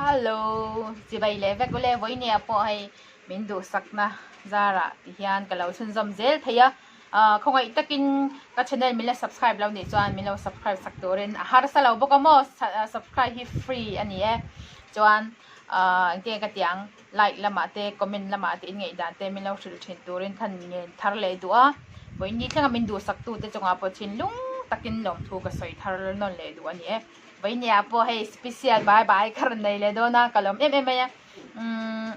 Hello chibai leh vek ule vawinia pawh hei min duhsakna zarah ti hian ka lo chhunzawm zel thei a ah khawngaih takin ka channel min la subscribe lo nih chuan min lo subscribe sak turin a harsa lo bawk a maw subscribe hi free a ni e chuan ah engtin nge ka tih ang like lamah te comment lamah te in ngaihdan te min lo hrilh thin turin khan ngen thar leh duh a vawiin thlenga min duhsak tu te chungah pawh thinlung takin lawmthu ka sawi thar nawn leh duh a ni e. Vawinia pawh hei special bai bai ka rawn nei leh dawn a, ka lawm em em mai a. Umm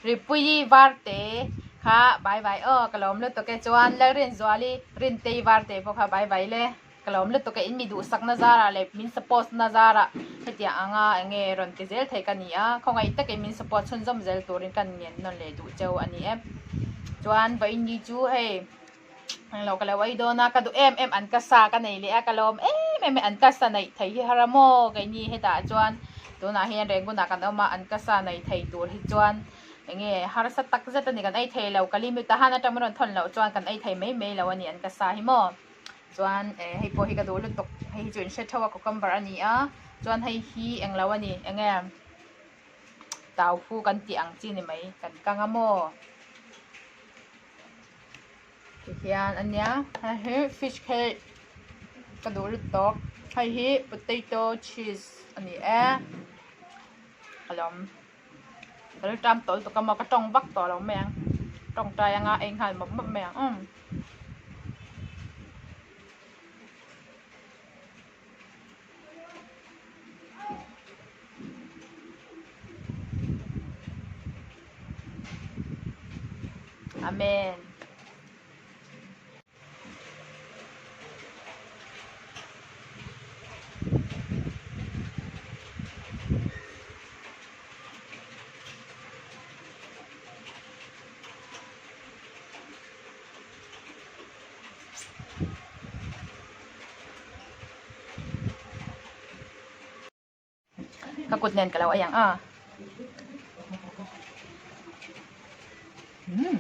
Ripuii Varte kha bai bai aw ka lawm lutuk e chuan Lalrinzuali Rintei Varte pawh kha bai bai le ka lawm lutuk e in mi duhsakna zarah leh min support na zarah hetiang anga eng nge rawn ti zel thei ka ni a, khawngaih takin min support chhunzawm zel turin ka ngen nawn leh duh cheu a ni e. Chuan vawiini chu hei. Englo ka lo ei dawn a, ka duh em em an ka sa ka nei leh a, ka lawm em em e an ka sa neih thei hi har a maw keini hetah chuan tunah hian Rangoon-ah kan awm a, an ka sa nei thei tur hi chuan enge harsa tak zet a ni kan ei thei lo, ka limit a han atang min rawn thawn loh chuan kan ei thei mai mai lo a ni an ka sa hi maw chuan eh hei pawh hi ka duh lutuk hei hi chu in hre theuh a cucumber a ni a chuan hei hi englo a ni enge tauhu kan tih ang chi ni mai kan kang a maw. Tihian a nia hei hi fish cake ka duh lutuk hei hi potato cheese a ni e ka lawm ka lo tan tawh lutuk a maw ka tawng vak tawh lo mai ang tawngtai anga ei nghal mawp mawp mai ang umm. Amen. Ka kut nen ka lo ei ang a. Umm.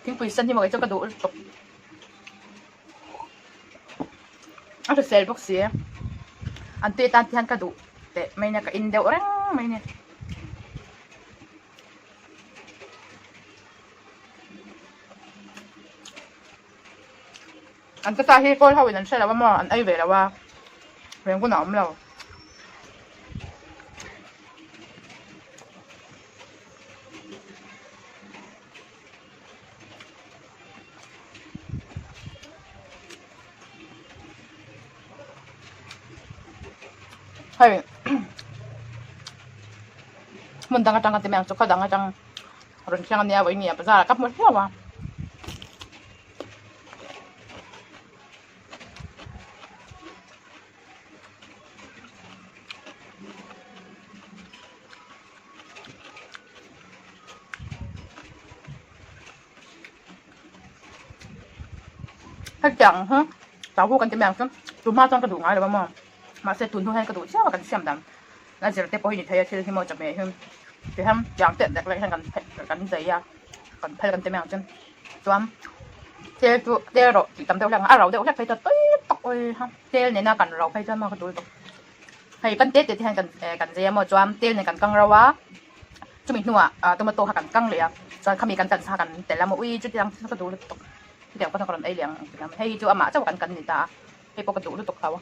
Thingpui sen hi maw kei chu ka duh lutuk a hrisel bawk si an tui atan te hian ka duh teh mai nia ka in deuh reng mai nia. An ka sa hi kawl ho in an hre lo a maw an ei ve lo a reng hun a awm lo. Hmun dang atang ka ti mai ang chu khaw dang atang rawn thleng ania vawiin ah bazar ah ka hmu hliau a. Hetiang hi tau hu kan ti mai ang chu tun hma chuan ka duh ngai lo a maw mahse tun hnu hian ka duh chiau a kan siam dan a zir te pawh hi ni thei a thil hi maw chawhmeh hi tihian tiang teh dek leh hian kan kan zai a kan phel kan ti mai ang chu chuan tel chu tel rawh tih tam deuh hlek a a ro deuh hlek phei chuan tui tak awi ha tel nena kan ro phei chuan maw ka duh lutuk hei kan te te te hian kan kan zai a maw chuan tel nen kan kang ro a. Chumi hnuah tomato kha kan kang leh a, chuan khami kan tan sa kan telh a maw ui chutiang chu ka duh lutuk chutiang pawh ka rawn ei leh ang hei hi chu amah chauh kan kan ni ta a, hei pawh ka duh lutuk tho a.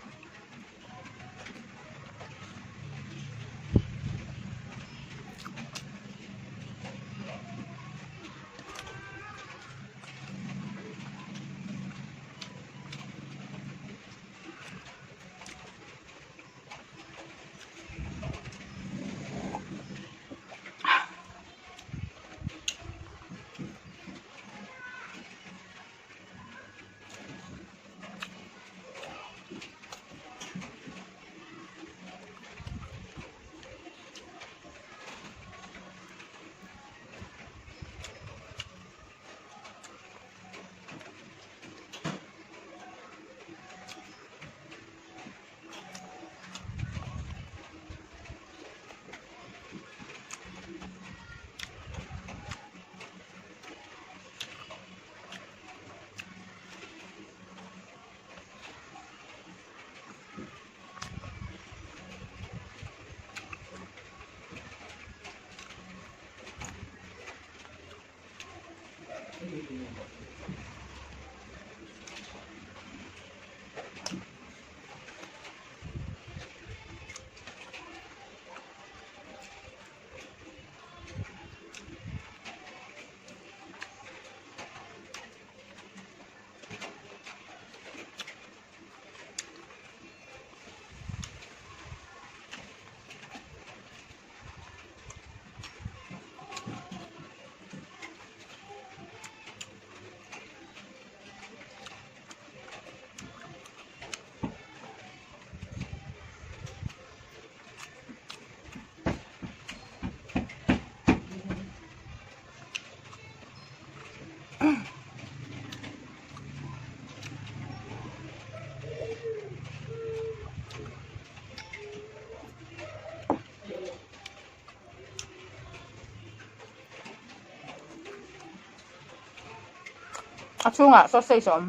A chhungah sausage a awm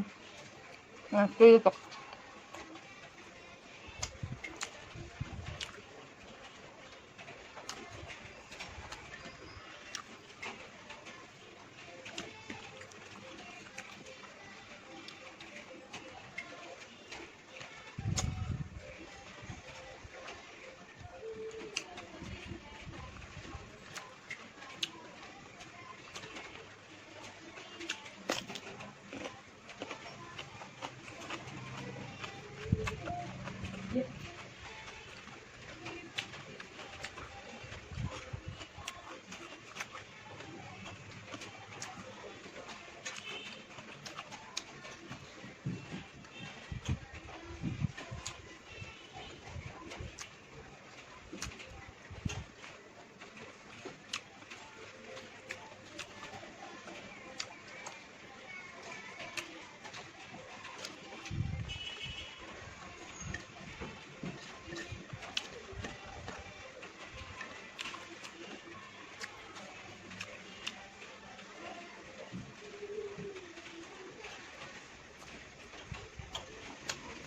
tui lutuk.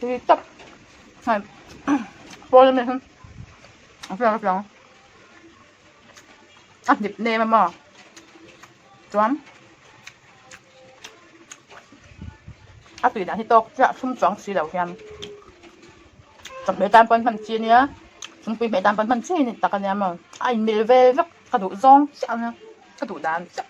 Tui tak hei pawl ami hi a hriat a piang a hnip nem a maw chuan a tui dan hi tawk chiah thlum chuang si lo hian chawhmeh tan pawn hman chi a nia thingpui hmeh tan pawn hman chi a ni tak a nia maw a inmil vel vek ka duh zawng chiah a nia ka duh dan chiah.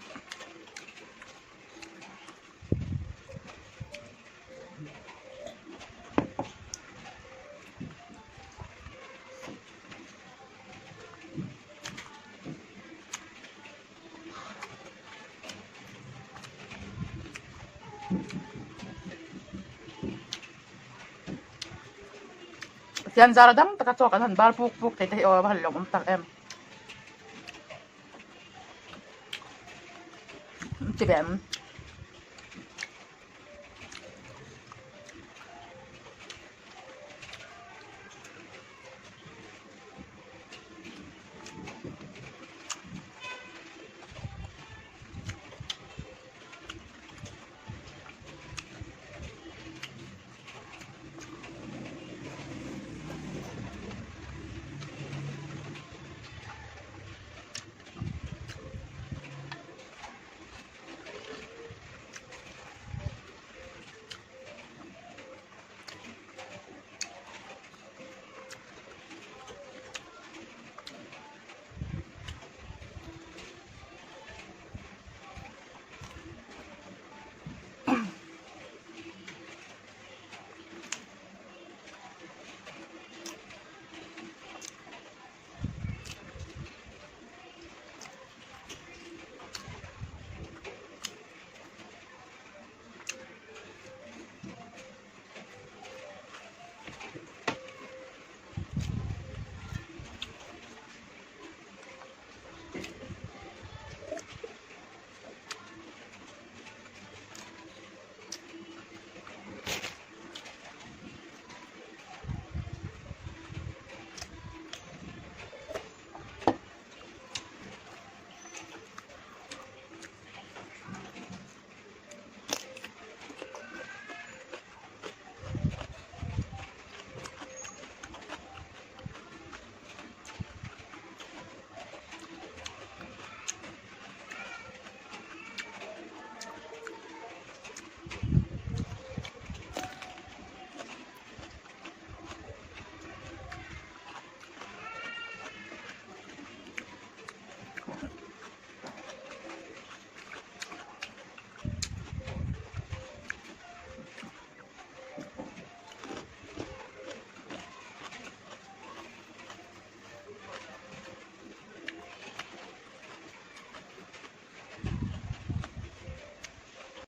Pathian zara dam taka chaw kan han bar puk puk thei te hi aw a va han lawmawm tak em. Ti ve em.